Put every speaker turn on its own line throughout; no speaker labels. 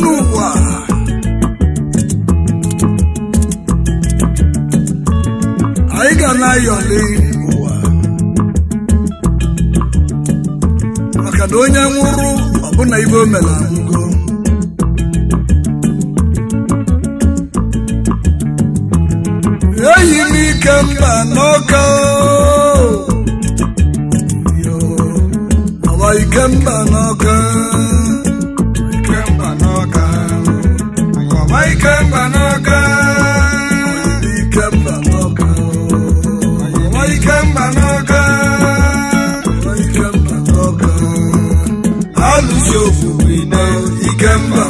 N'elu ụwa anyị ga na-ayọli ụwa maka na onye nwụrụ ọbụna ibe o mere anwụgo. Eyi m ike mba n'ọka yo, awa ike mba n'ọka,
ike mba n'ọka, awa ike mba n'ọka,
ike mba n'ọka,
awa ike mba n'ọka,
awa ike mba n'ọka,
alụsị ofufe na ike mba.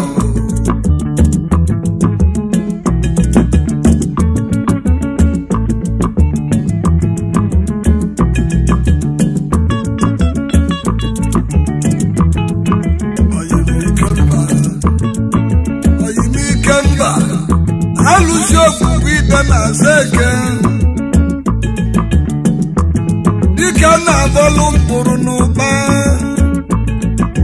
Alụsị ofufe ibe na-aza eke dike na-abọlụ mkpụrụ n'ụba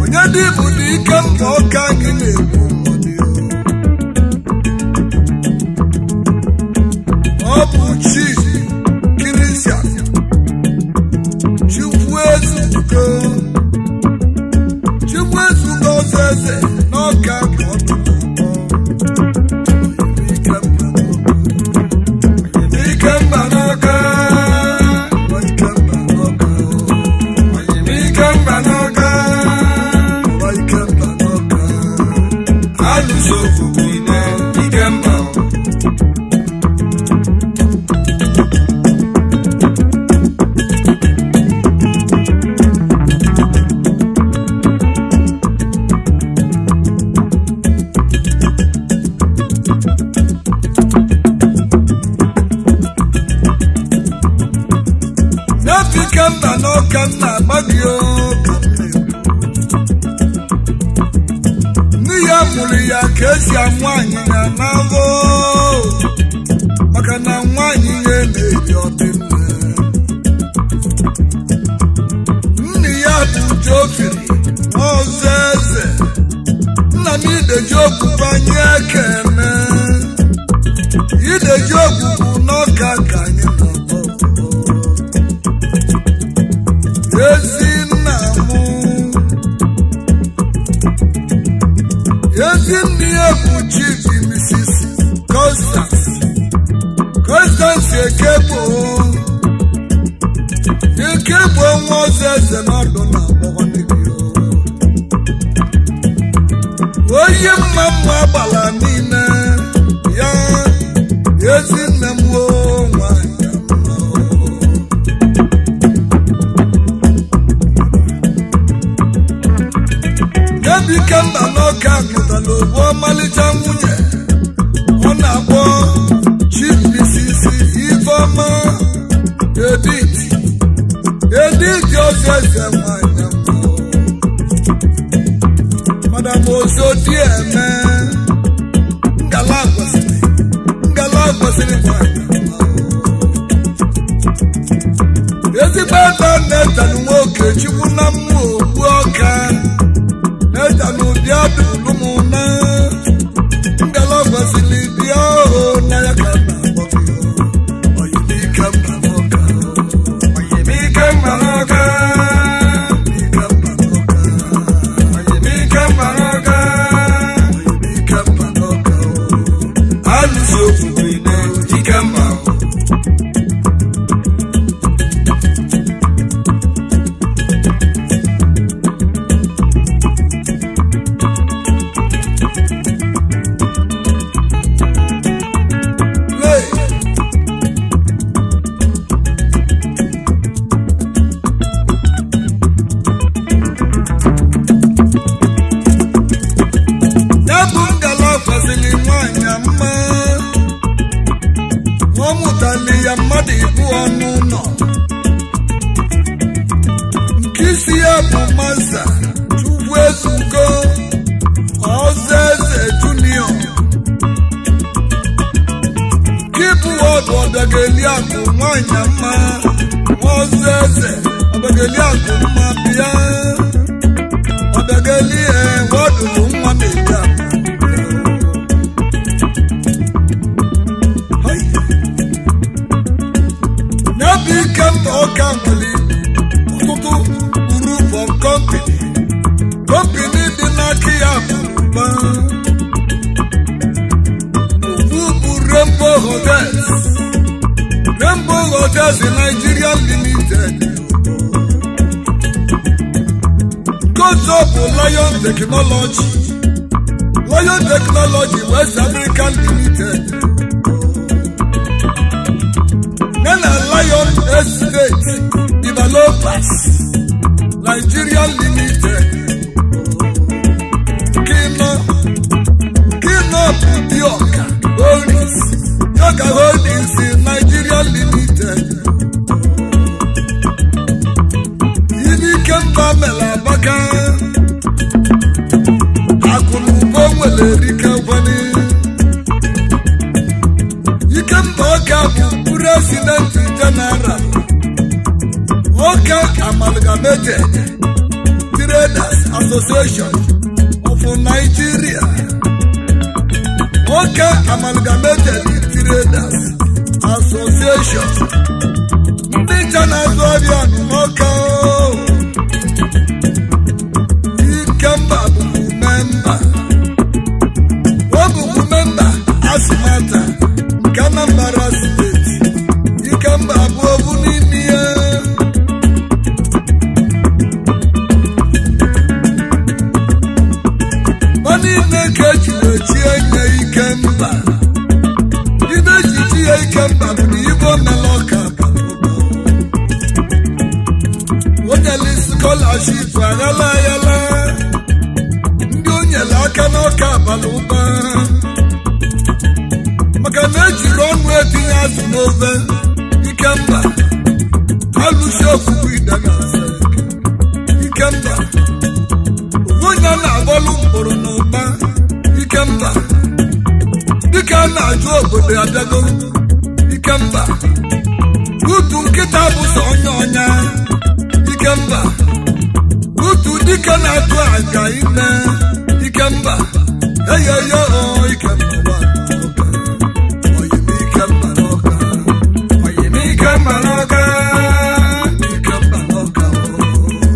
onye dịbụ na ike mba ọka gị na-egbu mmadụ. Ọ bụ chi Kirisia Chukwu ezugo, Chukwu ezugo ọzọ eze n'ọka ka ọ dị.
Ike mba n'ọka, ike mba n'ọka,
Ike mba n'ọka,
alụsị ofufe na ike mba.
N'efu ike mba n'ọka m na-agba gị ọka m na-ekwu. Nne ya mụrụ ya ka esi amụ anyịnya n'afọ, maka na nwaanyị ya na-eri ọdịmma. Nne ya bụ Jofiri ọzọ eze, nna m Ideji Okwukwu anyị ekene. Ideji Okwukwu n'ọka ka anyị na-akpọ. Ezi nna mụ, ezi nne ya bụ Chief Mrs. Constance Constance Ekegbo, Ekegbo nwa ọzọ eze n'ọdụ na agbọghọ n'ebi. Onye mma mma agbala niile ya, ezi nne m o nwanyị mma o. Ike mba n'ọka mụtara ogbu ọmalịcha nwunye ọ na-akpọ Chief Mrs. Ifeọma Edith Edith ọzọ eze nwanyị mma. Madam Ozodieme ngala kwesịrị, ngala kwesịrị nwanyị mma. Ezigbo ebe na-etanụ nwoke Chukwu na mmụọ ogbu ọka na bịa dulu m na ngala kwesịrị bịa oho na ya ka na-akpọ gị oyimike mba n'ọka,
Oyimike mba n'ọka,
ike mba n'ọka,
oyimike mba n'ọka,
oyimike mba n'ọka.
Alụsị ofufe na ike mba.
Lee, ya bụ ngala kwesịrị nwanyị mma, ọ mụtali ya mmadụ ibu ọnụ ụlọ nke isi ya bụ Maza Chukwu ezugo ọzọ eze junior, nke bụ ọdụ ọbịageli akụ nwanyị mma, ọzọ eze ọbịageli akụ mma bịa ọbịageli ọdụlụ nwa na-eji akụ. ụba. Ofu bụ Rainbow Hotels, Rainbow Hotels Nigeria Limited. Nke ọzọ bụ Lion Technology, Lion Technology West Africa Limited. Nana Lion Estate Developers Nigeria Limited. Kino Kino bụ Dioka Holdings, Dioka Holdings Nigeria Limited. Ibe Ikemba mere abaka, akụnụba nwere erike kwani. Ikemba Ọka bụ President General Ọka Amalgamated Traders Association of Nigeria. Ọka Amalgamated Traders Association. Ndị ncha na-azụ ọbịa n'Ọka. Ikemba bụbu memba, ọ bụbu memba Asmata nke Anambra Steeti. Ikemba bụ obu n'ime ya. Ọ niile ka eji wee chie nye Ikemba. Ibe eji chi ya Ikemba bụ na Igbo mere Ọka bara ụba. O nyere scholarship aghala aghala. Ndị o nyere aka n'Ọka bara ụba. Maka na ejiri ọnụ etinye azụ n'ofe. Ikemba alụsi okwukwe ide na asa eke. Ikemba onye na-agbalụ mkpụrụ n'ụba. Ikemba dịka a na-ajụ obodo abịago. Ikemba utu nkịta bụ sọ onye ọnya. Ikemba utu dike na-atụ aja ime. Ikemba eyeyo Ikemba gba n'Ọka. Oyim Ikemba n'Ọka.
Oyim Ikemba n'Ọka.
Ikemba n'Ọka.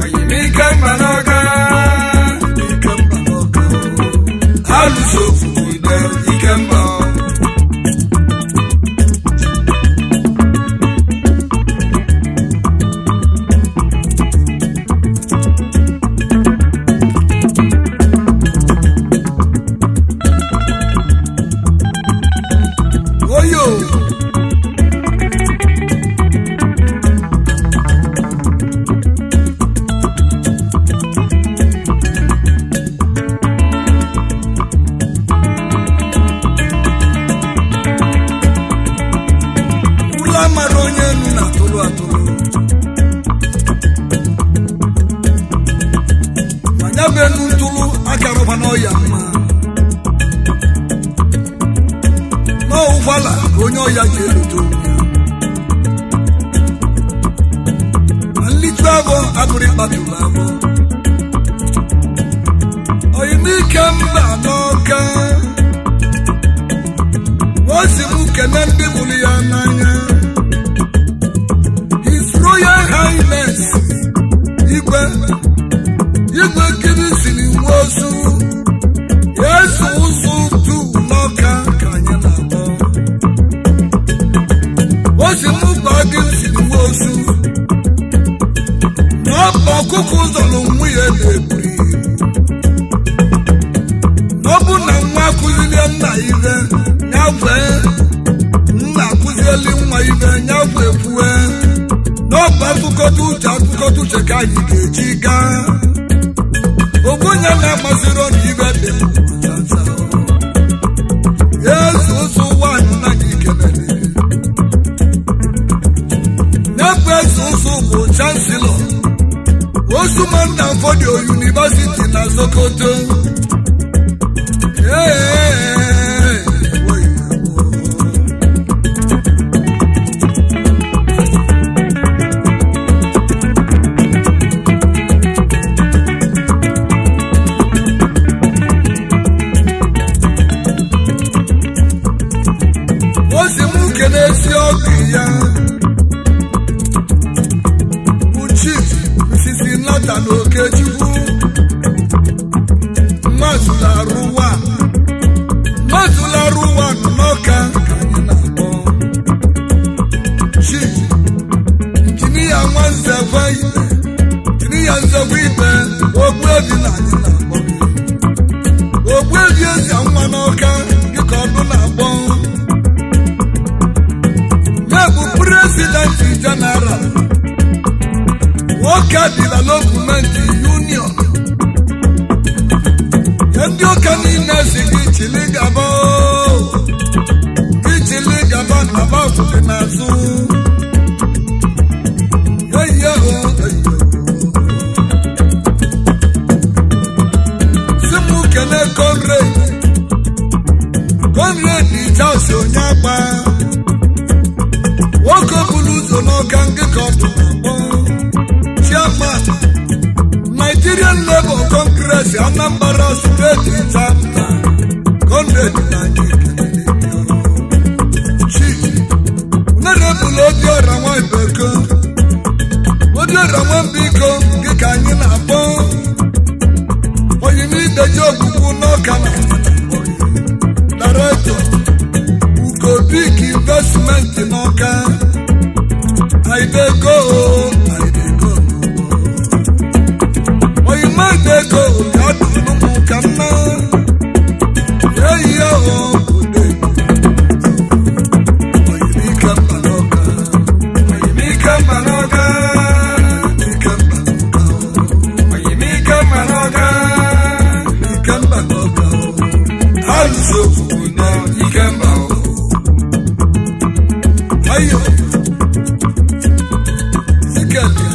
Oyim Ikemba n'Ọka.
Ikemba n'Ọka.
Alụso okwukwe ide Ikemba.
Oyo ụlọ mara onye enu na-atụrụ atụrụ ma ya bụ enu ntụrụ akarọba n'ọya mma n'ụkwala ka onye ọya ji elote onwe ya. Ma nlitu abụọ abụrụ ịkpatụrụ abụọ. Oyim Ikemba n'Ọka o si m kene ndị mụrụ ya n'anya. His Royal Highness Igwe Igwe Kiri siri nwosu Yesu ụzụ tu n'Ọka ka anyị na-akpọ. O si m gba gị siri nwosu na ọ bụ ọkụkọ ụzọrọ nwunye na-eburu ibu. Na ọ bụ na nwa akụzilie nna ibe ya kwee, nna akụzieli nwa ibe ya kwee kwue. Na ọ bụ atụkọta uche atụkọta uche ka anyị ga-eji gaa. Ogbenye na-amasịrị ọnụ ibe dị m Yesu ụzụ nwanyị na anyị kelere. Nyekwa eze ụzụ bụ Chancellor Osman Dan Fodio University na Sokoto. Ee, ozi m kene esi ọgụ ya bụ Chief Mrs. Nathan Okechukwu mmadụ arụ. obi na anyị na-akpọ gị. Ogbuebi eze nwa n'ọka dịka ọdụ na-akpọ. Ya bụ President General Awka Development Union. Ndị ụka niile si gị chili gaba, gị chili gaba na bakwụdị n'azụ. Eyo si mụ kene Conrad, Conrad Charles Onyeagba, nwoke buru ụzọ n'ọka ngịka ọdụ na-akpọ. Chairman Nigerian Labour Congress Anambra State Chapter, Conrad Nigeria. Chief Honorable Obiora Nwibeko, Obiora Nwambiko gị ka anyị na-akpọ. Oyimideji ogbugbu n'ọka na Director Ugobik Investment n'ọka. I dey go, I dey go. Oyimedeko ya dụrụ m ka mma. Eyi ahụ obodo Oyimike mba n'ọka,
Oyimike mba n'ọka,
Oyimike mba n'ọka,
Oyimike mba n'ọka,
Oyimike mba n'ọka. Alụso ogbugbu na
ike mba o.
ayo. Sikelia.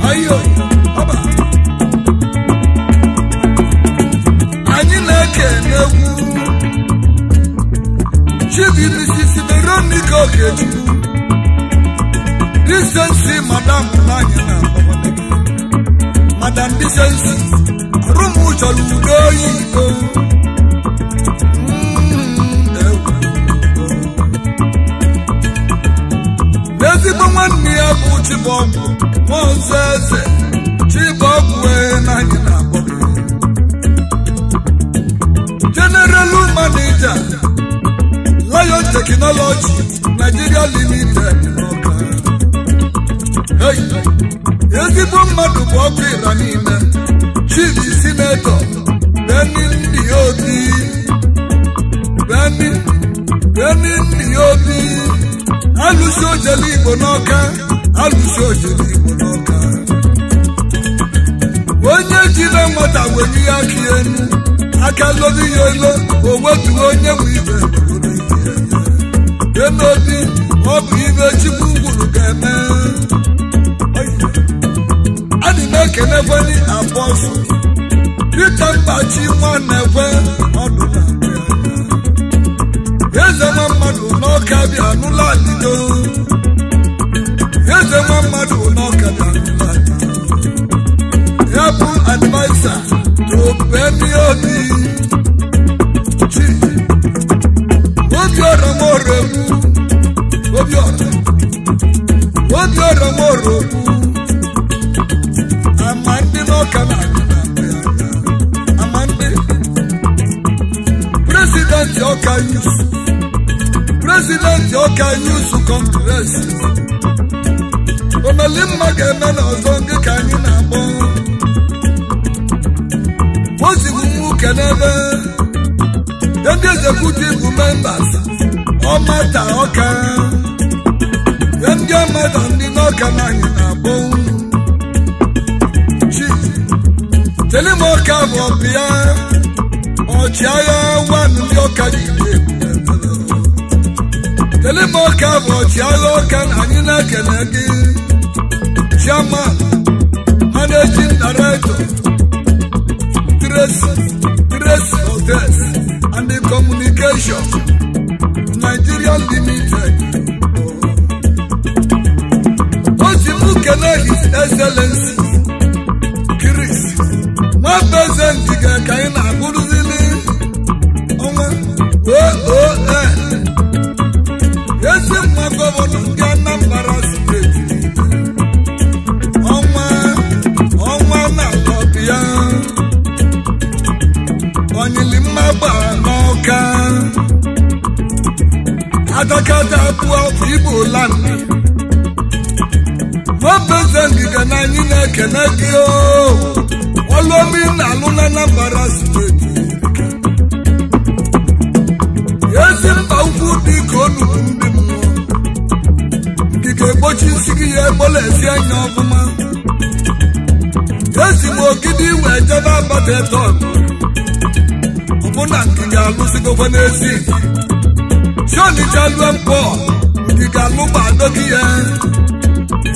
Ayo, ọba. Anyị na-eke n'egwu. Chief Mrs. Veronica Okechukwu. Decency Madam n'anyị na-akpọ gị. Madam Decency, arụ m chọrọ udo oyibo. Ewu. Ezigbo nwanne ya bụ Chibọgwụ nwaọzọ eze Chibọgwụ n'anyị na-akpọ gị. General Manager Lion Technology Nigeria Limited n'Awka. Hey, ezigbo mmadụ bụ ọkụ ịra niile. Chief Senator Benny Obi, Benny Benny Obi, alụsị ojele Igbo n'Ọka, alụsị ojele Igbo n'Ọka. Onye jide nwata wenye ya aka elu, aka lobi ya elu, o wetuo onye nwe ibe were ibe ya. Enobi, ọ bụ ibe Chukwu gwuru ga-eme. Adị m ekenekweli Apọstụl Peter Mkpachi Nwanekwe ọdụ na-akpụ ya. Eze nwa mmadụ n'Ọka bịa n'ụlọ adịdo. Eze nwa mmadụ n'Ọka bịa n'ụlọ adịdo. Ya bụ adviser to Benny Obi. Chi Obiora Nworegwu, Obiora Obiora Nworegwu, ama ndị n'Ọka na-adị na-akpụ ya anya. Ama ndị President Ọka Youth, President Ọka Youth Congress. Omelimma ga-eme n'ọzọ ndị ka anyị na-akpọ. Ozigbo nwoke n'ebe ndị executive members Ọmata Ọka, ndị Ọmata ndị n'Ọka na anyị na-akpọ. Chi Telimoka bụ ọbịa ọchịagha nwa ndị Ọka ji egwu. Telimoka bụ ọchịagha Ọka na anyị na-ekele gị. Chairman, Managing Director, Trace Trace Hotels and the Communication Nigeria Limited. Ozi m kene His Excellency Chris Nwabeze Ngige ka anyị na-abụrụzili ọnwa oon ezi mma gọvanọ ndị Anambra steeti ọnwa ọnwa na-alọbịa onyili mma gbaa n'ọka adakada abụọ bụ Igbo land. Nwabeze Ngige na anyị na-ekene gị ọlụomi na-alụ na Anambra steeti ezi mba ukwu dị ka onugbu ndị mmụọ Ngige egbochi isi gị ya egbola esi anya ọfụma ezi m ogidi wee jebe abata eto ọbụna Ngige alụsigokwa n'ezi si Ọnịcha lue mpọ Ngige alụgba adọgị ya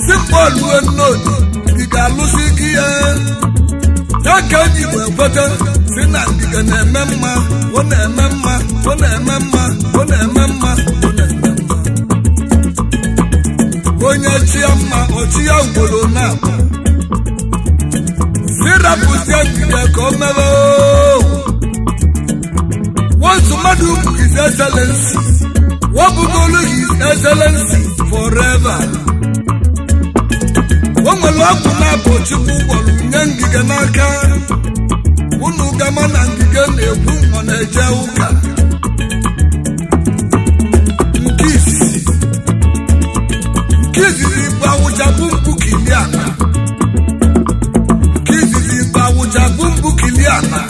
si mpọ lue nnodu Ngige alụsi gị ya ya ka eji wee kweta si na Ngige na-eme mma ọ na-eme mma ọ na-eme mma ọ na-eme mma ọ na-eme mma onye chi ya mma ọchị ya ugboro na-abụ si rapụzie Ngige ka o mewe once mmadụ bụ His Excellency wọbụgolu His Excellency forever. O nwere ọgwụ na-abụ Chukwu gwọrọ nye Ngige n'aka unu gama na Ngige na-ekwu ọ na-eje ụka nke izizi bụ awụcha bụ mbụ kiliana nke izizi bụ awụcha bụ mbụ kiliana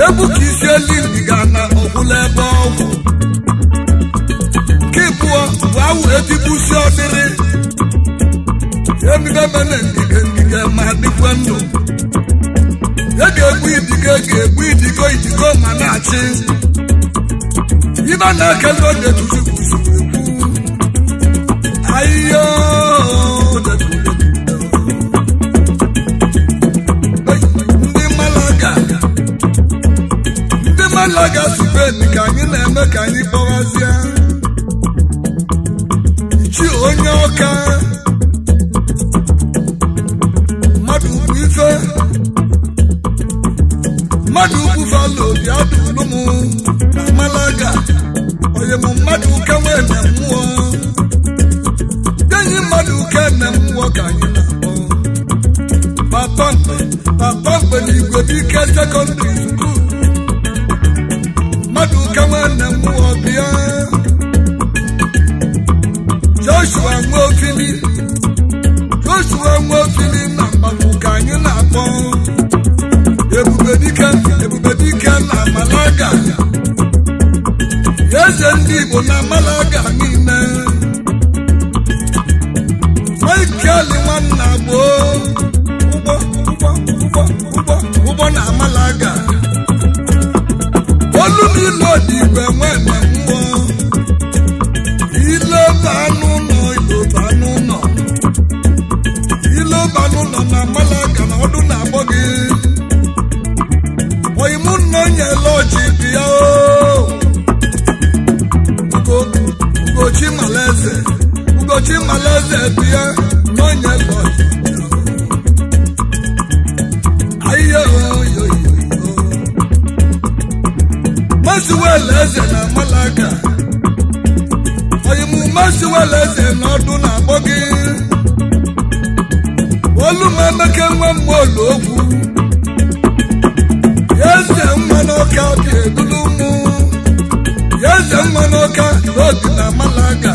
egbu ka isi elu Ngige na ọgwụla ebe ọgwụ nke ịbụọ bụ awụ etigbusi ọdịrị ebibe mene Ngige Ngige ma dịkwa ndụ e ga-egbu idigo ga-egbu idigo idigo ma na-achị ibe na-ekele odetuchukwu ahịhịa ndị Malaga ndị Malaga Spain ka anyị na-eme ka anyị kpọwazie chi onye ọka mmadụ bụ ife mmadụ ukwu falo bịa dụlụ m na Malaga onye m mmadụ uke nwee na mmụọ denyi mmadụ uke na mmụọ ka anyị na-akpọ papa mgbe papa mgbe na igwe dike sekọndịrị skuul mmadụ uke nwee na mmụọ bịa Joshua Nwofili Joshua Nwofili na mgbapụ ka anyị na-akpọ Ebubedike na Malaga eze ndị Igbo na Malaga niile Michael nwanna gboo ụgbọ ụgbọ ụgbọ ụgbọ ụgbọ na Malaga olu niile dị igwe nwene mmụọ ileba anụ ụlọ iloba anụ ụlọ iloba anụ ụlọ na Malaga na ọdụ na-agbọ gị oyimunna onye lọji bịa Ugochi Malaeze Ugochi Malaeze bịa n'onye lọji ayo yo yo Masiwel eze na Malaga oyimu Masiwel eze n'ọdụ na-agbọ gị olumemeke nwe mmụọ okwu eze nwa n'ọka dị edulu mụ eze nwa n'ọka n'obi na Malaga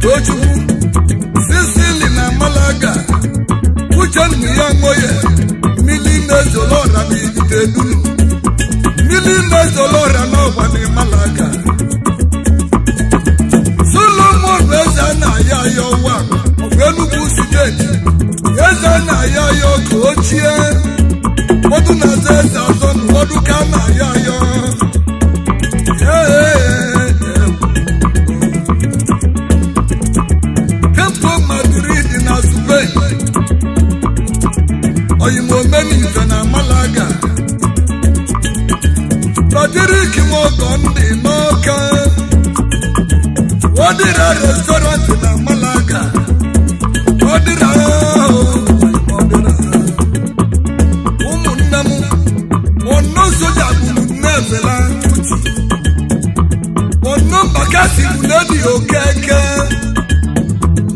Tochukwu Sisili na Malaga Uchenna ya nwoye mmiri na-ezolo ọra na ijide dulu mmiri na-ezolo ọra n'ọgba na Malaga Solomon eze na-ayọ ayọ ụwa ọbụ Enugu steeti eze na-ayọ ayọ ka ochie ụfọdụ na-aza eze azọ na ụfọdụ ka a na-ayọ ayọ Tempo Madrid na Spain oyimomenife na Malaga Patrick Nwogo ndị n'Ọka Ọdịra restaurant na Malaga Ọdịra. Kasi Unedi Okeke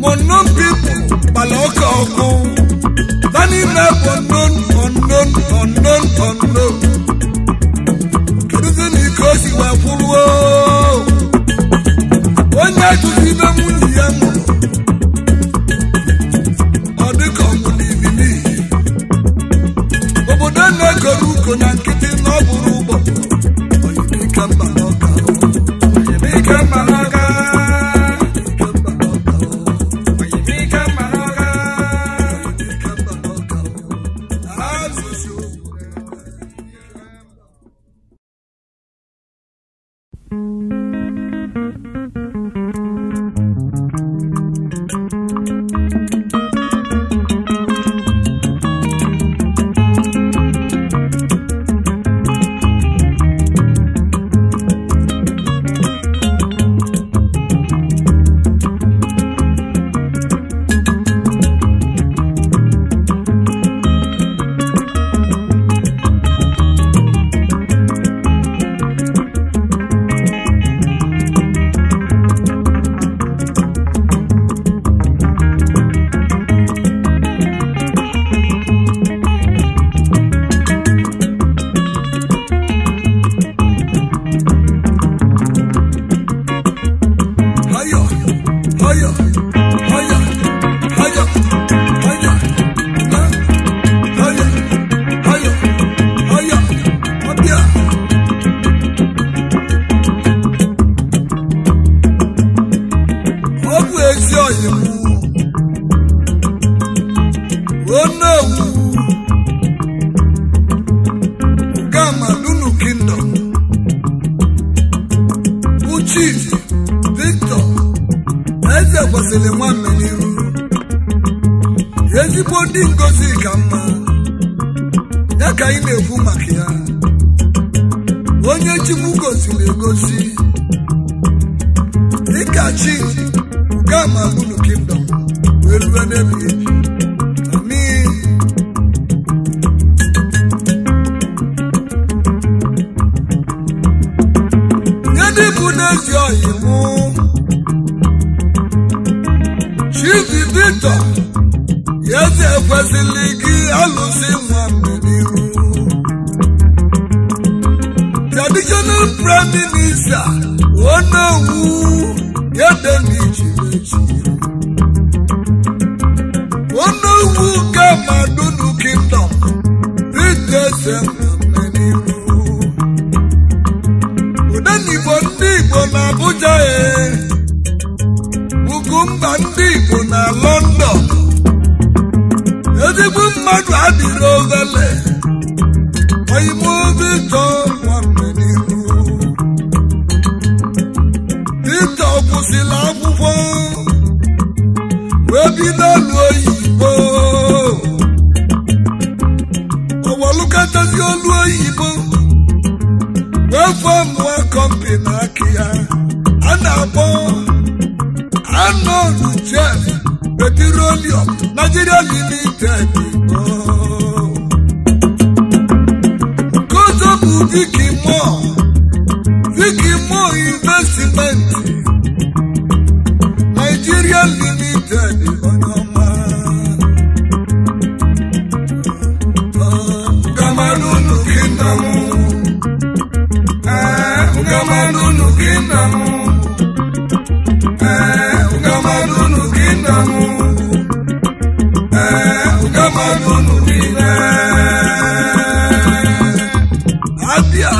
Monon people gbara ọkụ ọkụ vanime bụ unknown unknown unknown unknown. Kedụzi na ike o si wee kwụruo onye tụzi ibe nwunye ya mụrụ ọ dịka ọmụrụ ibili obodo na-ekoro uko na nkịtị na ọ bụrụ ụgbọ oyimike mba n'ọka
Oyimike mba n'ọka.
Oyimike mba n'ọka
Oyimike mba n'ọka.
Oyimike mba n'ọka alụsị okwu. Haya, haya, haya, haya, haya, ha, haya, haya, haya, ọbịa. Ọ bụ ezi ọyị mụ, Onowu, Ugama Lunu Kingdom, bụ Chief Victor Eze kwesịrị nwa mmeniru ezigbo ndị ngozi ka mma ya ka anyị na-ekwu maka ya onye Chukwu goziri egozi dịka chi Ugama Lunu Kingdom wee rue n'ebighị ebi. Amin. Nye ndị bụ n'ezi ọyị mụ Chief Victor Eze kwesịrị gị alụsị nwa mmeniru traditional prime minister Onowu Yedenichimechi Onowu Gamadunu Kingdom Victor Eze mmeniru Odenigbo ndị Igbo na Abuja Ugwumba ndị Igbo na London ezigbo mmadụ adịrị ovele oyimo Victor Nwameniru Victor kwụsịrị akwụkwọ wee bido ọlụ oyibo owolukatazi olu oyibo wee fọmụọ kọmpini aka ya a na-akpọ Arnold Jeff Petroleum Nigeria Limited. Kozo bụ Vicky Moore, Vicky Moore Investment Nigeria Limited onye ọma.
Ugamalunu Kingdom. Ugamalunu Kingdom. Ugamalunu Kingdom. Ugamalunu Kingdom.
Abia.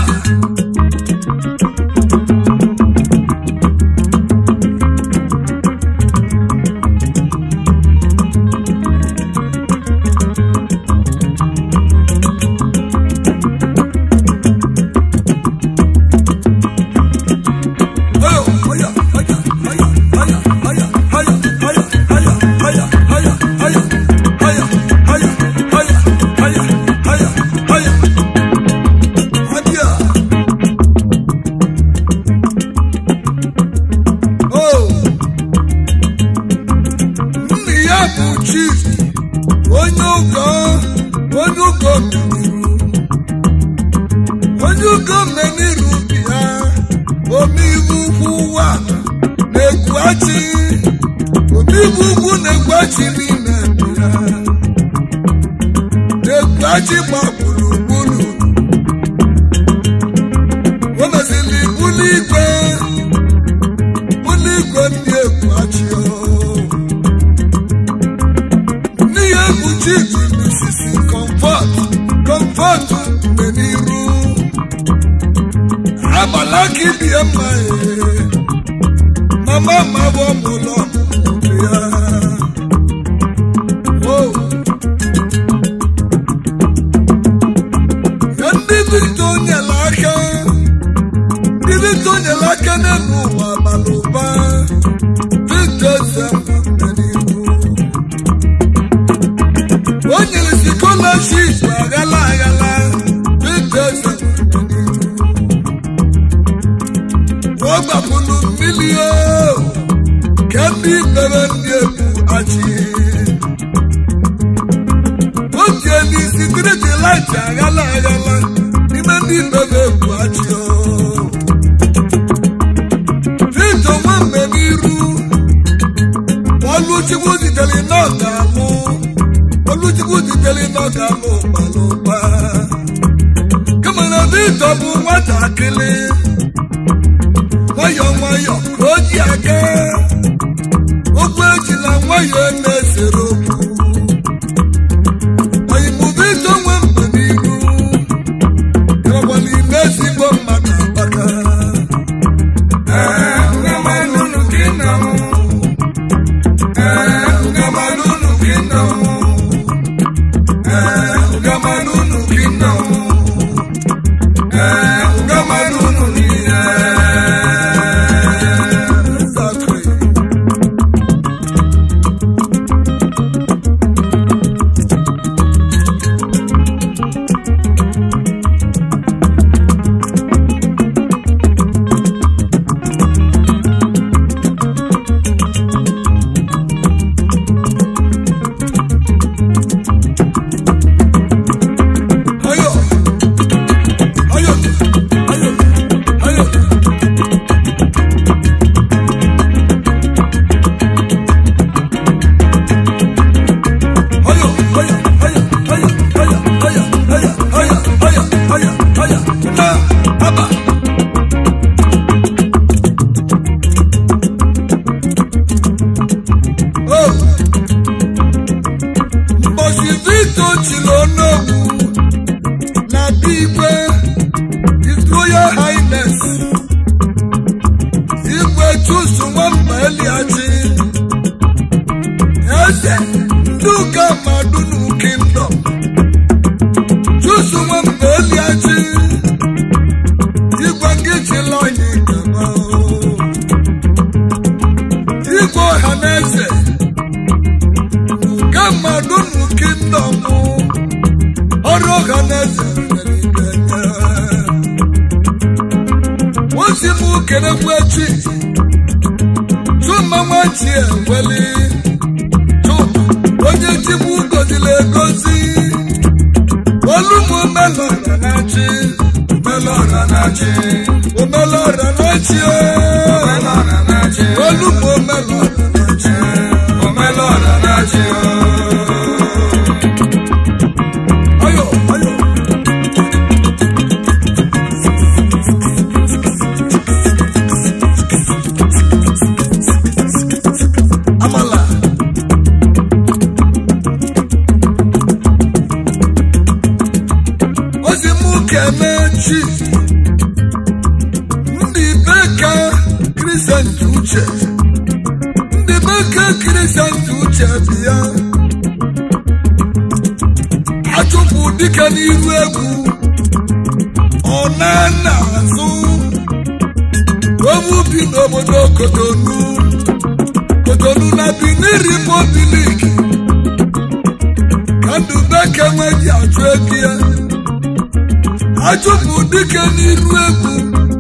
achị niile ya na-ekwu achị gba gburugburu o mezili bulu igwe ndị ekwu achị n'ihe ekpuchi ji misisi kọmfọt mgbe n'iru agbala ka ibie mma mama ma bụ ọmụlọ ya. Ndị Victor nyere aka n'elu ụwa bara ụba. Victor n'ihu o nyere scholarship aghala aghala. Victor ọ gbapụrụ mmiri ka ndị ikpere ndị egwu achị o tiela isi triti laịtị aghala aghala n'ime ndị ikpere egwu achị. Victor nwamgbe n'iru Oluchukwu zitere n'ọga-alụ Oluchukwu zitere n'ọga-alụ ụkpalụkpa kama na Victor bụ nwatakịrị nwayọọ nwayọọ ka o ji aga okwu ejila nwayọọ na-esere okwu. Oyimụ Victor nwe mgbe n'iru ịrọkwala ime ezigbo mmadụ agbaka. Onye chikwu goziri egozi Omelora na-achị,
Omelora na-achị,
Omelora na-achị,
Omelora na-achị,
Olugbo Omelora na-achị,
Omelora na-achị.
Ayo, ayo. Amala. Ozi mụ kene chi ndị beka Christian Uche, ndị beka Christian Uche bịa achụpụ dike n'iru egwu ọ na-ana azụ owu bi n'obodo Kotonu, Kotonu na Benin Republic ka ndụ beka nwe ji achụ ego ya. Achụpụ dike n'iru egwu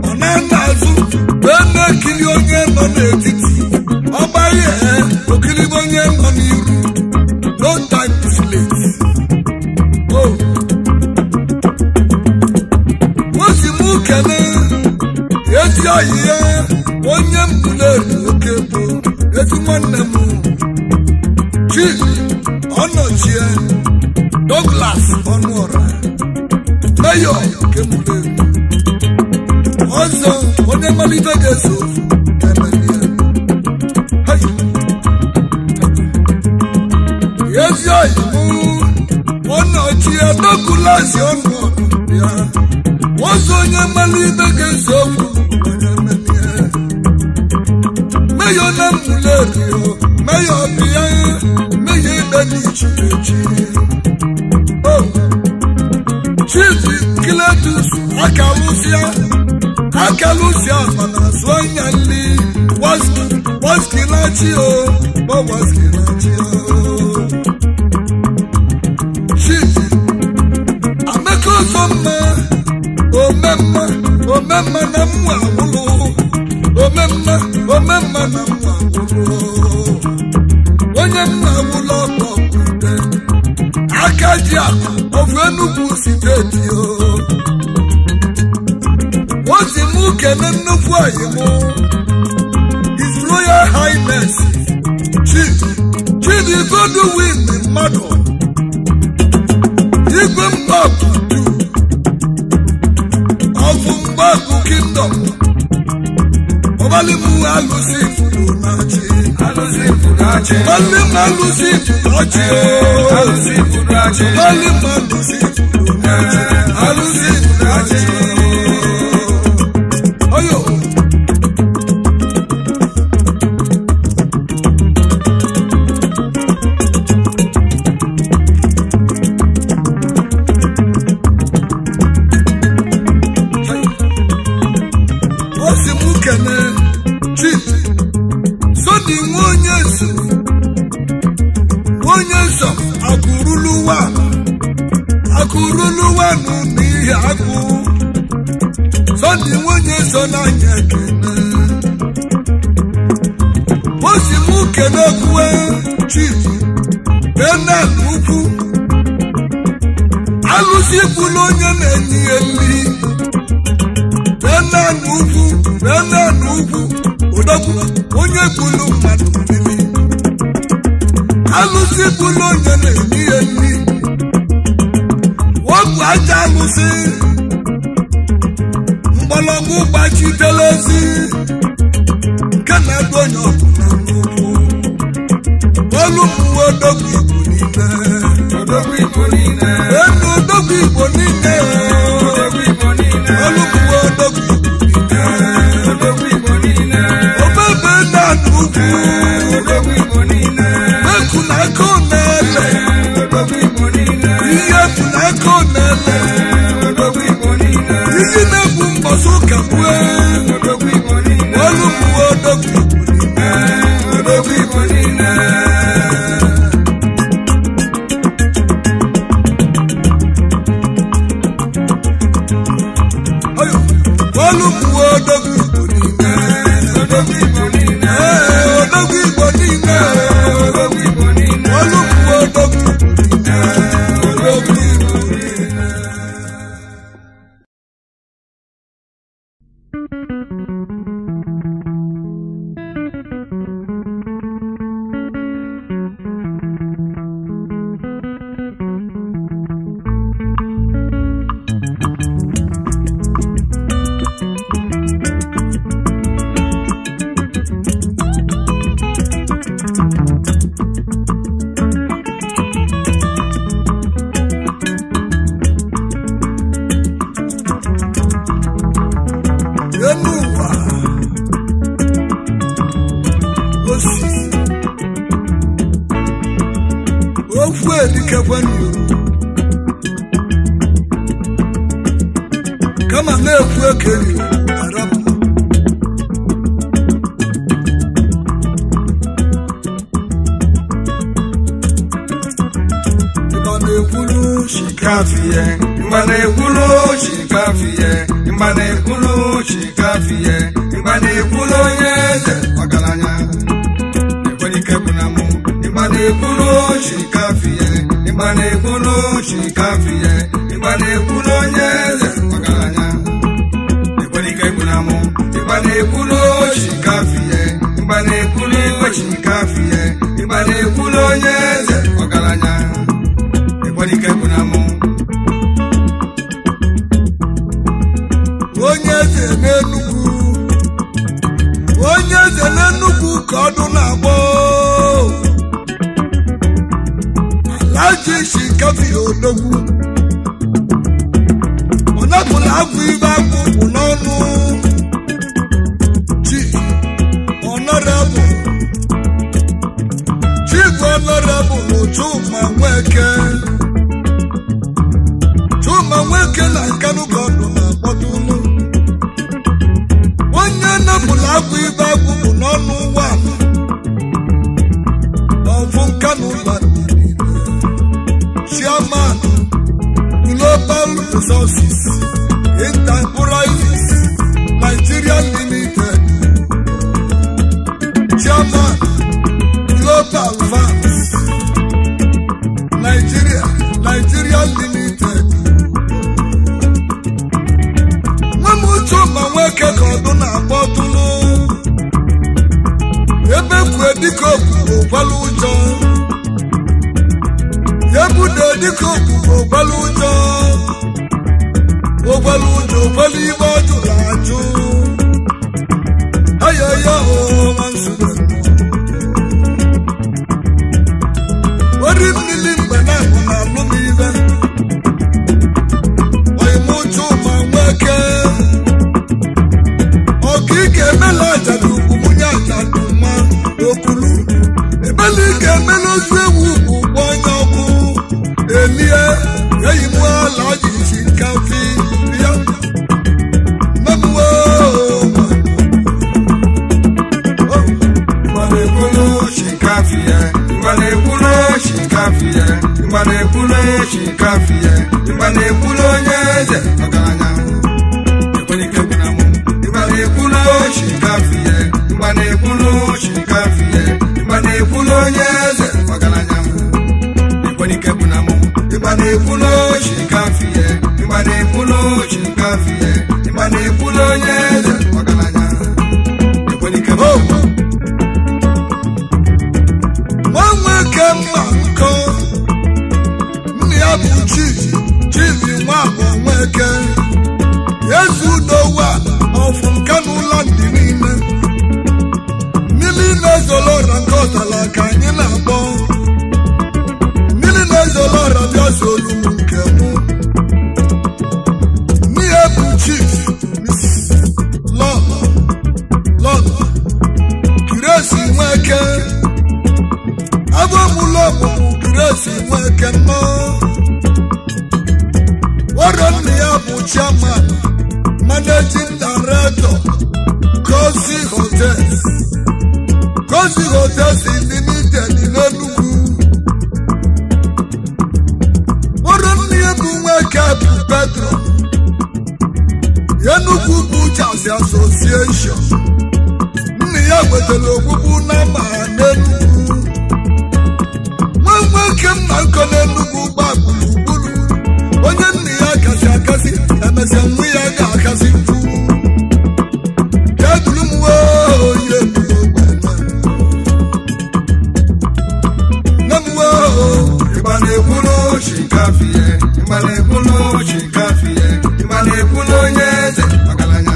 ọ na-ana azụ wee na-ekiri onye nọ n'etiti ọgbaghe okiribe onye nọ n'iru. No time to sleep. Oh. Nwosi m kene ezi oyi ya onye mbụleri oke bụ ezi nwanne m chi Chief Ọnọchie Douglas Ọnụọra Mayor nke Muleri ọzọ onye mmalite ga-eso emelie. Ezi oyibo Ọnọchie Douglas Ọnụọra bịa ọzọ onye mmalite ga-eso onye melie. Mayor na Muleri Mayor bịa Mayor ikpe n'ichiri echi. Chief Cletus Akalusia mana zụọ nli waskilachi o waskilachi o. Chief Amaka Ozomma omemma na mwa awụlụ omemma na mwa awụlụ onye mma awụlụ ọkpọ ute aka ji akụ ofu Enugu steeti o. Ozi mụ kene nnukwu ọyị mụ His Royal Highness Chief Chidi Godwin mmadụ Igwe Mgbakwu ọfụ Mgbakwu Kingdom ọbalimu alụsị ifuru na-achị ọbalimu alụsị ifuru ọchị ọbalimu alụsị ifuru na-achị alụsị ifuru achị. Oyo. Osi mụ kene Chief Sodi nwa onye nsọ akụrụluwa n'ihi akụ Sọnde nwunye so n'anya kene. Osi mụ kene kwue Chief Benel ukwu alụsị kwulu onye na-enye ya nri Benel ukwu odogwu onye kwulu mmadụ mmiri alụsị kwulu onye na-enye ya nri wọgwụ aja alụsị mgbọrọgwụ gbachitela ezi nke na-edu onye ọbụla n'ụkwụ olu mmụọ odogwu Igbo niile enu odogwu Igbo niile olu mmụọ odogwu Igbo niile obebe na-adụ ugwu eku na aka na-ele ihe eku na aka na-ele ihe na-egbu mbọsị ụka gbue olu mmụọ odogwu Igbo niile. Olu mmụọ odogwu Igbo niile odogwu Igbo niile olu mmụọ odogwu Igbo niile. Okwu erikekwanụ kama na-ekwu ekeri arapụ ịba na-ekwuru
Chikafiye, mgba na-ekwulu chikafiye, mgba na-ekwulu chikafiye, mgba na-ekwulu onye eze ọgaranya. Enwere ike bụ na mụ, mgba na-ekwulu chikafiye, mgba na-ekwulu chikafiye, mgba na-ekwulu onye eze ọgaranya. Enwere ike bụ na mụ, mgba na-ekwulu chikafiye, mgba na-ekwulu chikafiye, mgba na-ekwulu onye onye eze ọgaranya ekwenike bụ na mụ
onye eze n'Enugu onye eze n'Enugu ka ọdụ na-agbọ Alhaji Shinkafi odogwu ọ napụrụ agwụ ibe agwụ bụ n'ọnụ Chief Honorable Chief Honorable Chuma Nweke Chuma Nweke na Nkanu ka ọdụ na-akpọtụlụ onye napụrụ agwụ ibe agwụ bụ n'ọnụ ụwa ọfụ Nkanu Chairman Global Resources Enterprises Nigeria Limited Chairman Global Farms Nigeria Limited nwa m Chuma Nweke ka ọdụ na-akpọtụlụ ebe kwue dịka okwukwe okwelu ụjọ ebudo dịka okwukwe okwelu ụjọ okwelu ụjọ okwelu ibe ọ jụrụ ajụ ayaya ọma nsogbu ori mmiri mgbe na-abụ na alụ m ibe oyim Chuma Nweke ọka ike emela ajadu ugwu nwunye ajadu mma okulu emela ike emela ozu ewu ugwu ụgbọ onye ọkụ elie eyi m Alhaji Shinkafi bịa mmemuwe
mgba na-ekwulu Shinkafi ya mgba na-ekwulu Shinkafi ya mgba na-ekwulu Shinkafi ya mgba na-ekwulu onye eze ọgaranya ekwenike bụ na mụ mgba na-ekwulu Shinkafi ya mgba na-ekwulu Shinkafi ya mgba na-ekwulu onye eze ọgaranya ekwenike bụ na mụ mgba na-ekwulu Shinkafi ya mgba na-ekwulu Shinkafi ya mgba na-ekwulu onye eze ọgaranya ekwenike bụ na mụ.
Nwa nwoke mma nkọ nna ya bụ Chief Chief Nwabọ Nweke eze udowa ọfụ Nkanu ndị niile mmiri na-ezolo ọra nke ọzala ka anyị na-akpọ mmiri na-ezolo ọra bịa zolu m nke mụ nne ya bụ Chief Mrs. Lọlọ Lọlọ Grace Nweke abụmụlọ ọmụmụ Grace Nweke nnọọ ọrọ nna ya bụ chairman managing director Cozy Hotels Cozy Hotels Limited n'Enugu ọrọ nna ya bụ Nweke bụ Petro Enugu Butchers Association nna ya nwetara ogbugbu na mma n'Enugu nwa nwoke mma nkọ n'Enugu gba gburugburu onye nna ya kasị akasị emesịa nwa ya ga-akasị mfu ya duru m wee onye buru ogbe nne m wee
Ịgba na-ekwulu Shinkafi ya ịgba na-ekwulu Shinkafi ya ịgba na-ekwulu onye eze ọgaranya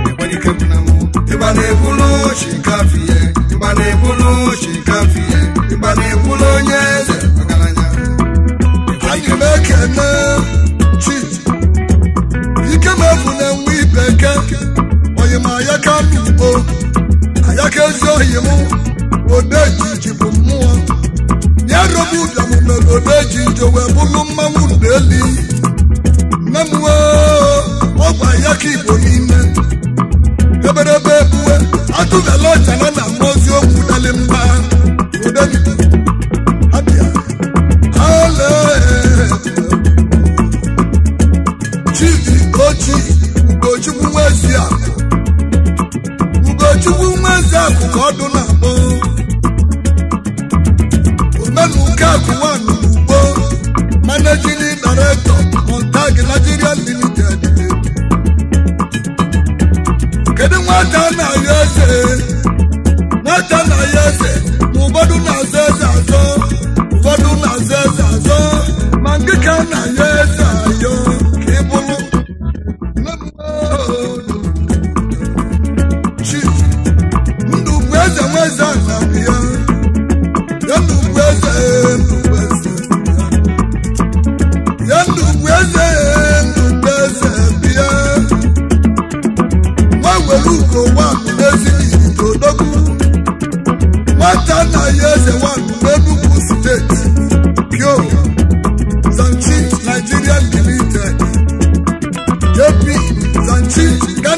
ekwenike bụ na mụ ịgba na-ekwulu Shinkafi ya ịgba na-ekwulu Shinkafi ya ịgba na-ekwulu onye eze ọgaranya
anyị na-ekene Chief Ikemefu na-enwe ibeke oyim ayaka n'ugbo ayaka ezi ohi m odejiji bụ mmụọ ya robu ụbịam mere odejiji wee bụrụ mmanwụ n'eli nne m wee ọgwa ayaka Igbo niile eberebe ebuwe atụbela ọchana na mmozi okwu dali mba odeni abịa ale Chief Ochi Ugochukwu Nweziakụ Ugochukwu Nweziakụ ka ọdụ na-akpọ omenuke akụ wanụ n'ugbo managing director Montag Nigeria Limited kedu nwata na-ayọ eze nwata na-ayọ eze ma ụfọdụ na-azọ eze azọ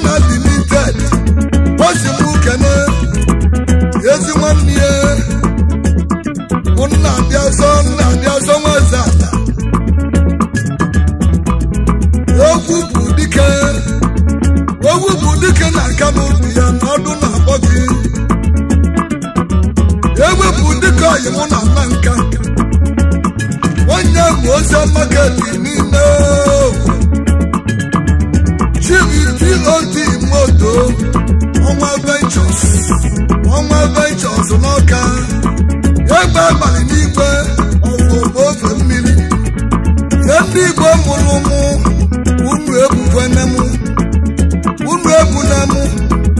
Ghana Limited osimukene ezi nwanne ya nna abịa zọ nweze ala okwu bụ dike na aka n'obi ya na ọdụ na-akpọ gị ewepụ dike ọyị mụ na nna nka onye bụ ozi maketi niile Chief T.O.T. Moto ọnwa Ventures n'Ọka egbe abalị n'igwe ọfụ ofe mmiri ndị Igbo mụrụ mụ unu ebukwana mụ unu ebuna mụ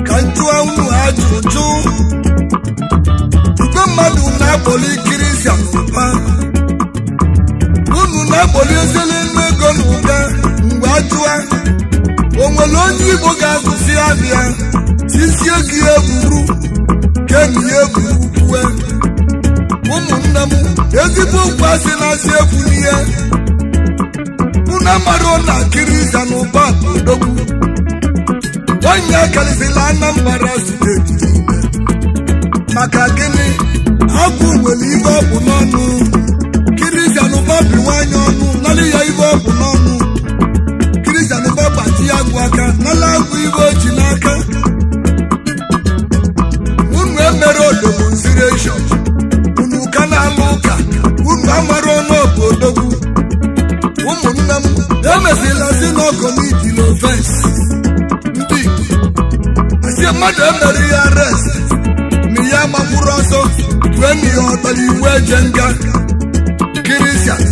ka m jụọ unu ajụjụ igwe mmadụ na-akpọli Kristian ụba unu na-akpọli ezele nnu ego na ụga mgbe ajụa o nwere onye Igbo ga-agụsi abịa tisie gị eburu kenyi ya eburu kwue ụmụnne m ezigbo ụkwu asị na-asị ekwu n'ihe unu amara na Kristian ụba bụ odogwu onye karịsịla Anambra steeti niile maka gịnị agwụ nwere ibe ọ bụ n'ọnụ Kristian ụba bi nwanyị ọnụ nalị ya ibe ọ bụ n'ọnụ Kristian ụba gbaji agwụ aka nala agwụ ibe o ji n'aka unu emere odomonsiration unu ka na-alụ ụka unu amara ọnụ ọbụ odogwu ụmụnne m emezila si n'ọkọmitili ofensi ndị Igbo asị mmadụ emere ya arest ma ya gbakwuru ọsọ tue na ya ọtara iwu eje nga Kristian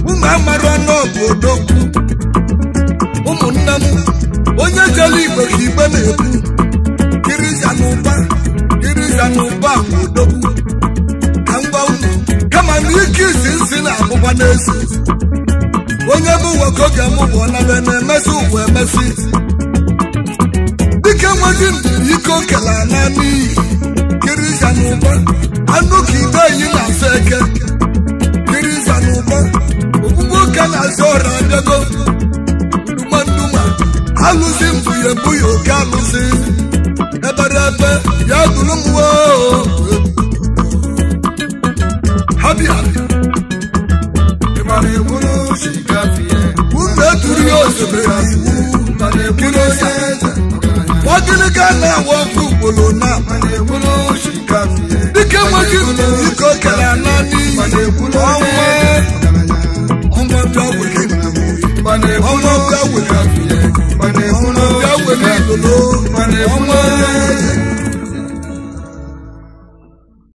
ụmụ amara ọnụ ọbụ odogwu ụmụnne m onye jere igbe ka igbe na-ebu Kristian ụba bụ odogwu ka m gwa unu kama na ike isi nsi na-abụkwa n'ezi onye bụ nwoke oge mụ bụ ọnabe na-emesi ụwa emesi dike nwezi ndiri ike okele ana n'iyi Kristian ụba anụ ka ibe yi na-asọ eke Kristian ụba ogbugbu oke na-asọ ọra abịago nduma nduma alụsị mbụ ya ebu ya oke alụsị ebere ebe ya duru m ha bịa unu eturu ya ozobere iwu ọgịlịga na-awa ọkụ ugboro na dike nweghị ike okere ana n'iyi ọnwa ọnwa bịa were ọnwa bịa were ọnwa bịa were ilolo ọnwa.